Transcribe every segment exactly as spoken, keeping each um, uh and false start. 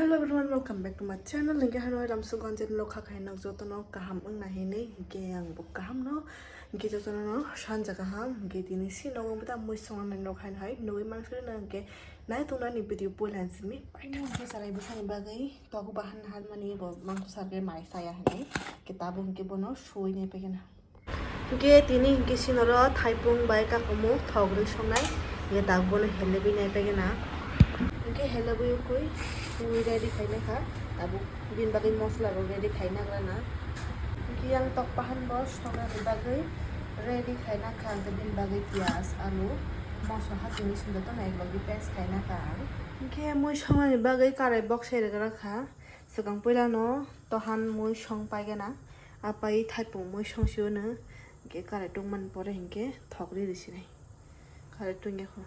Hello everyone, welcome back to my channel. Hingke hano lamsu gonjen lo kha khai nok jotono kaham wngna hinwi, hingke ang bo kaham no, hingke jotono no sanja kaham, hingke tini si nogo bwta mui songnani nok hai hai nugwi mansuri no, hingke nai tongna ni video poila simi. Hingke sarai bwsani bagwi togu bahan har mani bo mangsa sarge mai saya hinwi, hingke tabuk hingke bono suwi nai pegena. Hingke tini hingke sinoro thaipung bai kakumu thok rwi songnai, hingke tabuk bono helebwi nai pegena. Hingke helebwi ukui twi ready khainai kha, tabuk bini bagwi mosla rok ready khaina grana. Hingke yang tok pahan bo songnani bagwi ready khaina kha, hingke bini bagwi piyaj, alu, mosla ha tini swngjak tono eklogi paste khaina kha ang. Hingke mui songnani bagwi karai boksai rwgra kha, swkang puila no tohan mui song paigena. Apai thaipung mui songsi ono, hingke karai tongmani pore hingke thok riri sinai. Karai tongya kho.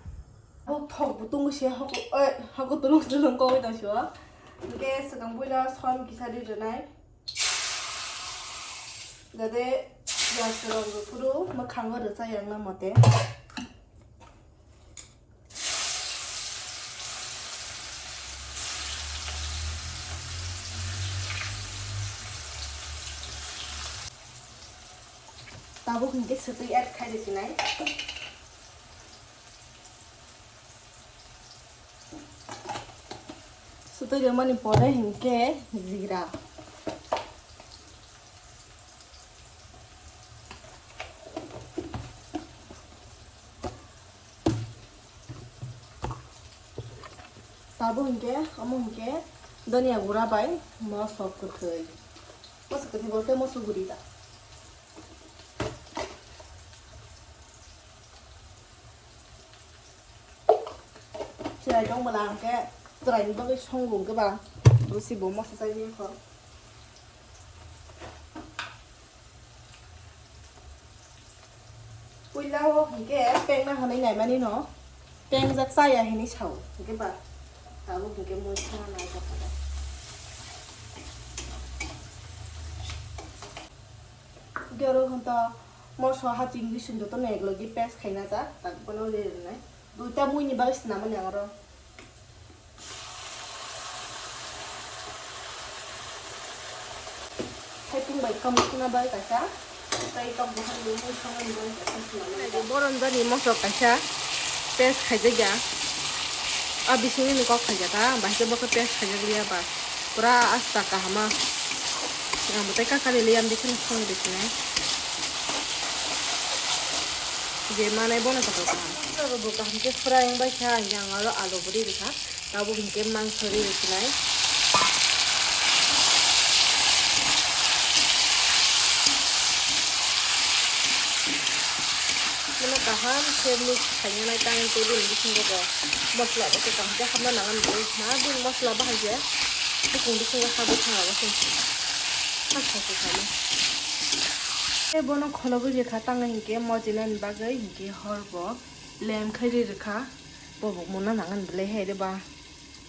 Bo thok bo tongo se hoko, oi, hoko tulung tulung kogwi tong sio. Hingke swkang buila son kisa ri rwnai. Jade gas rok rw phuru mwkhango rwchai yang na mote. Tabuk hingke swtwi add khai rwsinai. Swtwi rwmani pore hingke jira. Tabuk hingke, omo hingke donia gura bai mosok kwthwi. Mosok kwthwi bo khe mosok guri da. Chwrai tong bwla hingke chwraini bagwi songo hingke ba, bo si bo mosok chai ni kho. Puila o hingke pengna hwnwi naimani no pengjak chaya hinwi sao hingke ba tabuk hingke mui songna naijak kha. Hingke oro hwn to moso ha chini bising joto no eklogi paste khaina jak tak bono ri rwnai duita mui ni bagwi swnamani ang oro. Thaipung bai kamu suna bai kaisa, tei tok buhan ni mui songwi ni bai kaisa suna bai. Boron jani mosok kaisa paste khaijak ya. A bisingni ni kok khaijak kha, bahai khe bo khe paste khaijak liya ba. Pura asta kahama. Ang bo tei kakari liya, ang bikheno songwi rwkhinai. Je manai bono kotor kaham. Bo kaham khe fry wng bai kha, ang aro alu bo ri rwkha. Tabuk hinkhe mangso ri rwkhinai. Bono kaham khe mix khainani tang tei bini bisingo bo mosla bo khe kaham khe hapna nangan bo na bini mosla bahai khe bukung bisingo habwi thangma bo se. Sak sak khe khainai. Tei bono kholobwi rwkha tangwi hinkhe mojinani bagwi hinkhe hor bo lem khai ri rwkha. Bo bo mona nangan belai hai rwba.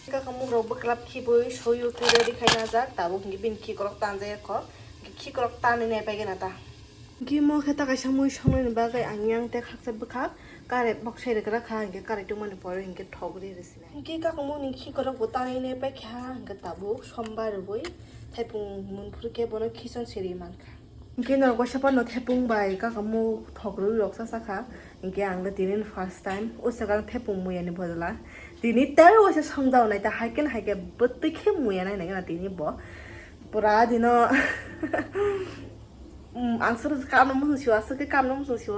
Kakamung rok bwklap khibui soyui khe ready khai najak, tabuk hinkhe bini khikrok tanjak kho, hinkhe khikrok tanwi nai paigena ta. Hinkhe mo khe ta kaisa mui songnani bagwi ang yang tei khaksa bwkhak kare boksai rwgra kha, hinkhe kare tongmani pore hinkhe thok ri rwsinai. Hinkhe kakamung ni khikrok bo tanwi nai paikha, hinkhe tabuk sombar rwui thaipung mun phuru khe bono khichon siri mankha. Hinkhe norok waisa phano thepung bai kakamung thok rwui rok cha cha kha. Hinkhe ang le tini first time o jaga thepung muya ni bodol a tini tei waisa songjago nai ta, hai khe hai khe bwtwi khe muya nai nai tini bo pura dino. Um, ang soro kamno muchung sio, aswk khe kamno muchung sio,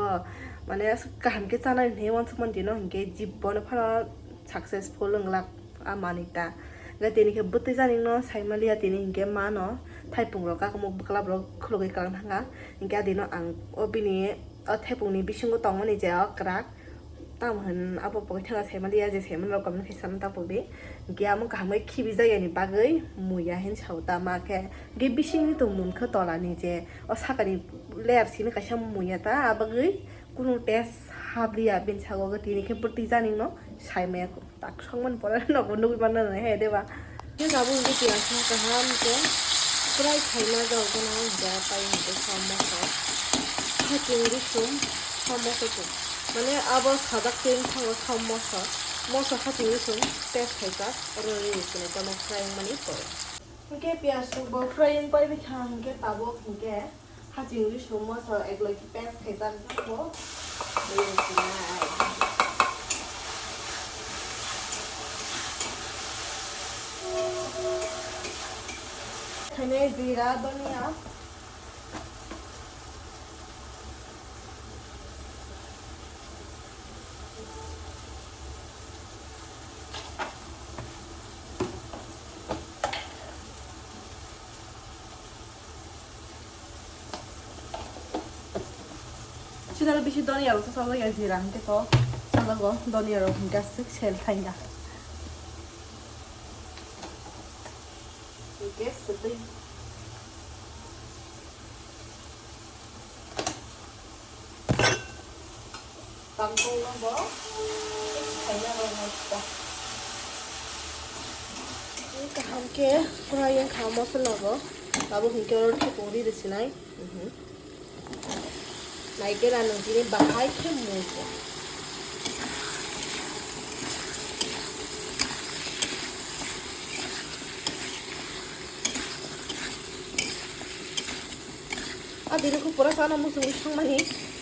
mane aswk kaham khe chanai hinwi uansukmani dino hinkhe jibbo no phano successful wng glak. A manwi ta. Hwnkhe tini khe bwtwi jani no saimaliya tini hinkhe mano. Thaipung rok kakamung bwklap rok khulugwi kwlang thangkha. Hinkhe adino ang o bini o thaipung ni bisingo tongmani je o kwrak. Tamo hwn abo pokhe thangna saimaliya je saimani rok comment khe sana ta pokdi. Hinkhe amo kaham khe khibijak yani bagwi muya hin sao ta ma khe. Hinkhe bisingni tong munkhe tola ni je o sakani layer simi kaisa muya ta abagwi kunu taste habliya bini sago tini khe bwtwi jani no saimaya. Tak songmani pore nogo nugwi manna nai he deba. Khe tabuk hwnkhe piyaj no kaham khe fry khaina jagao gana hwnkhe pai hwnkhe samosa. Haching bising samosa se. Mane abo sajak tei bwskango samosa. Moso haching rwchwng paste khaijak, oro rwi rwchwng tamo fry wngmani pore. Hwnkhe piyaj rok bo fry wng pai bwkha hwnkhe tabuk hwnkhe haching rwchwng moso eklogwi paste khaijak bo rwi rwchwnai. Khainai jira, donia. Chwla bisi donia rok sajak ya, jira hwnkhe to sajago, donia rok hwnkhe aswk sel thangya. Hwnkhe swtwi. Tangkung no bo khaina rwngmani ta. Kaham khe fry wngkha mosola bo. Abo hwnkhe oro thepung ri rwsinai. Mhm. Naikhe na nwng tini bahai khe mungkha. A dini khe pura chana muchungwi songmani,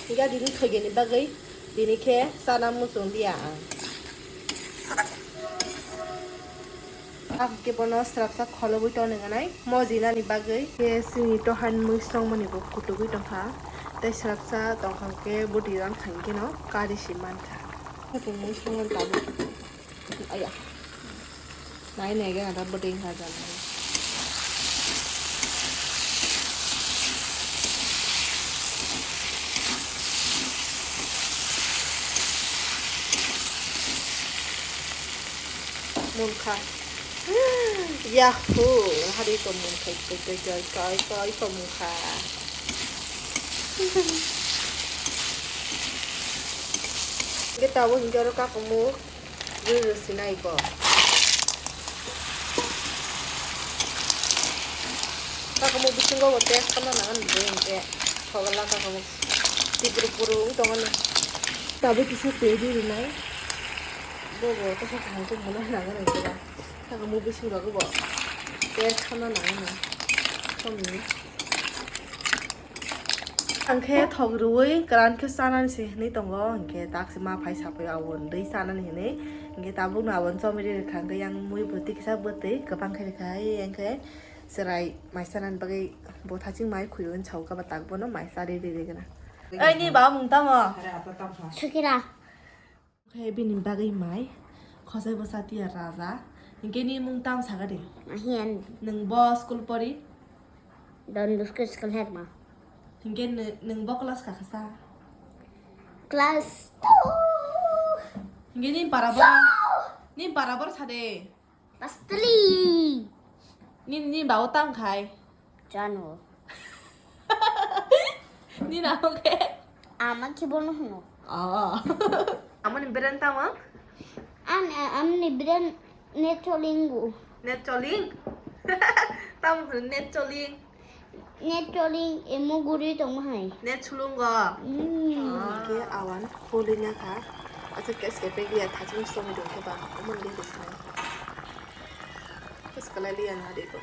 hingke dini thoigeni bagwi dini khe chana muchung liya ang. Ang khe bono srapsa kholobwi tongni ganai mojinani bagwi. Khe chini tohan mui songmani bo kutugwi tongkha. Tei srapsa tongkha khe bwtwi rang thangkhe no kari si mankha. Khe bo mui songmani tabuk. Aya. Nai nai gana ta bwtwi ha jani. Munkha. Yahoo! Hari ko munkha, kai kai kai kai ko munkha. Kita bo hingke oro kakumuk. Rwrw sinai bo. Kakumuk bisingo bo test khamna nangan bo hingke. Thogala kakumuk. Tipuru puru wng tongoni. Tabuk kisa twi rwrwnai. Bo bo kisa kaham khe mano nangan hingke ba. Kakumuk bisingo bo test khamna nangan. Somni. Ang khe thok rwui kwran khe chanani se hinui tongo, hinkhe tak se ma phai sapui abo wndui chanani hinui, hinkhe tabukno abo chomri rwkha, hinkhe yang mui bwtwi kisa bwtwi kwbang khe rwkha, hai hinkhe chwrai mai chanani bagwi bo thaching mai khuyui wng sao khe ba tak bono mai charwi rwi rwgwna. Oi, ni baba mung tamo? Sukira. Khe bini bagwi mai khosai bwsa tiya raja. Hinkhe ni mung tam saga de? Ahian. Nwng bo school pori? Don Bosco School Herma. Hinkhe nw-, nwng bo class kakha sa? Class two. Hinkhe ni para bor, ni para bor sa de? Class three. Ni, ni bawo tang khai? Jano. Ni namo khe? Ama khe bono hwno. Oh. Amoni brand tamo? An, amni brand Netsolingo. Netsoling? Tamo hwno Netsoling? Netsoling emo guri tongma hai. Netsulungo? Mm. Ah. Ke awan holi na kha. Acha kes ke pe giya tha chung song dong ke ba. Amon de de sai. Kes kala liya na de ko.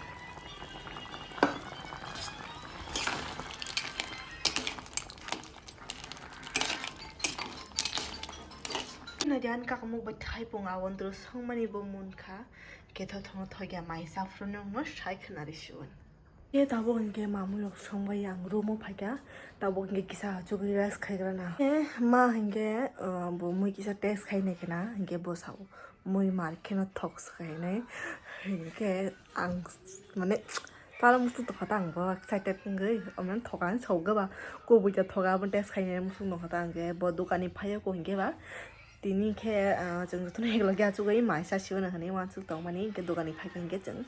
Nadian kakamuk bai thaipung awon dro songmani bo munkha. Ketho thono thogya mai safrunung no sai khna risiwon. Ke tabuk hinkhe mamui rok songbai ang room o phaikha. Tabuk hinkhe kisa achugwi rest khaigrana. Eh, ma hinkhe, uh, bo mui kisa test khainai khena hinkhe bo sao. Mui mar kheno thok swkhainai. Hinkhe ang mane tala muchung tongkha ta ang bo excited wngwi. Omo thoka ang sogwi ba kubui ta thoka abo test khainai muchung tongkha ta ang khe bo dukani phaiya ko hinkhe ba. Tini khe, ah, chwng jotono eklogwi achugwi mai chasio hinwi uansuk tongmani hinkhe dukani phaikha hinkhe chwng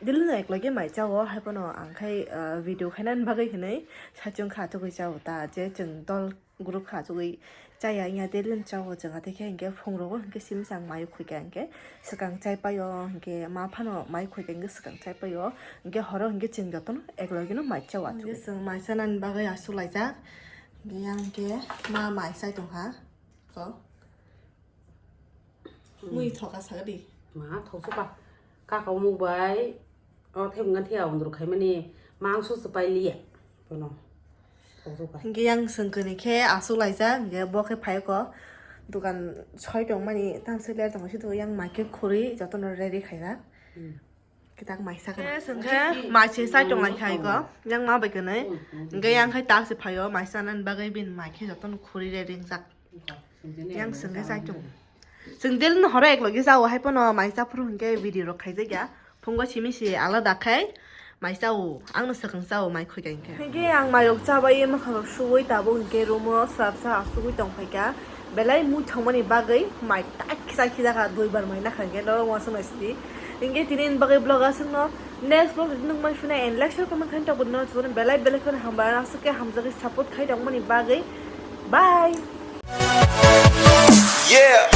daily no eklogwi mai chao haiphano ang khai, ah, video khainani bagwi hinwi sachung kha achugwi chao ta je chwng dol. Group kha achugwi chaya wngya daily no chao chwng, athaikhe hinkhe phungrogo hinkhe simi chang mai khuikha hinkhe swkang chaipaio hinkhe ma phano mai khuikha hinkhe swkang chaipaio hinkhe horo hinkhe chwng jotono eklogino mai chao achugwi. Hinkhe chwng mai chanani bagwi achuk laijak hinkhe yang hinkhe ma mai chai tongkha. So. Mui thoka sagadi. Ma thoksuka. Kaka umuk bai. O thep ngan thia undru khaimani mangso se pai liya. Bono. Thoksuka. Hingke yang sengkoni khe asuk laijak, hingke bo khe phaiko. Dukan soi tongmani tang se ler tongma si yang mai khe khuri jotono ready khaijak. Hmm. Kitak maisa kana. Sengkhe mai se sai tong lai khaiko. Yang ma bai kene. Hingke yang khai tak se phaio maisa nan bagwi bin mai khe jotono khuri ready ringjak. Yang sengkhe sai tong. Seng del no horo ek logi jao hai pono mai cha phuru hingke video rok khaijak ya. Phungo simi si alada khai mai chao, ang no swkang chao mai khoi kai khe. Hingke ang mai rok chabai ye makha rok suwoi tabuk hingke room o swrapsa asugwi tong phaikha. Belai mui thangmani bagwi mai tak kisa kisa kha dui bar mai nakha hingke norok wasung nai sidi. Hingke tini ni bagwi vlog aswk no next vlog nung mai phina and like share comment khaina tabuk no belai belai kheno hambai aswk khe hamjagwi support khai tongmani bagwi. Bye. Yeah.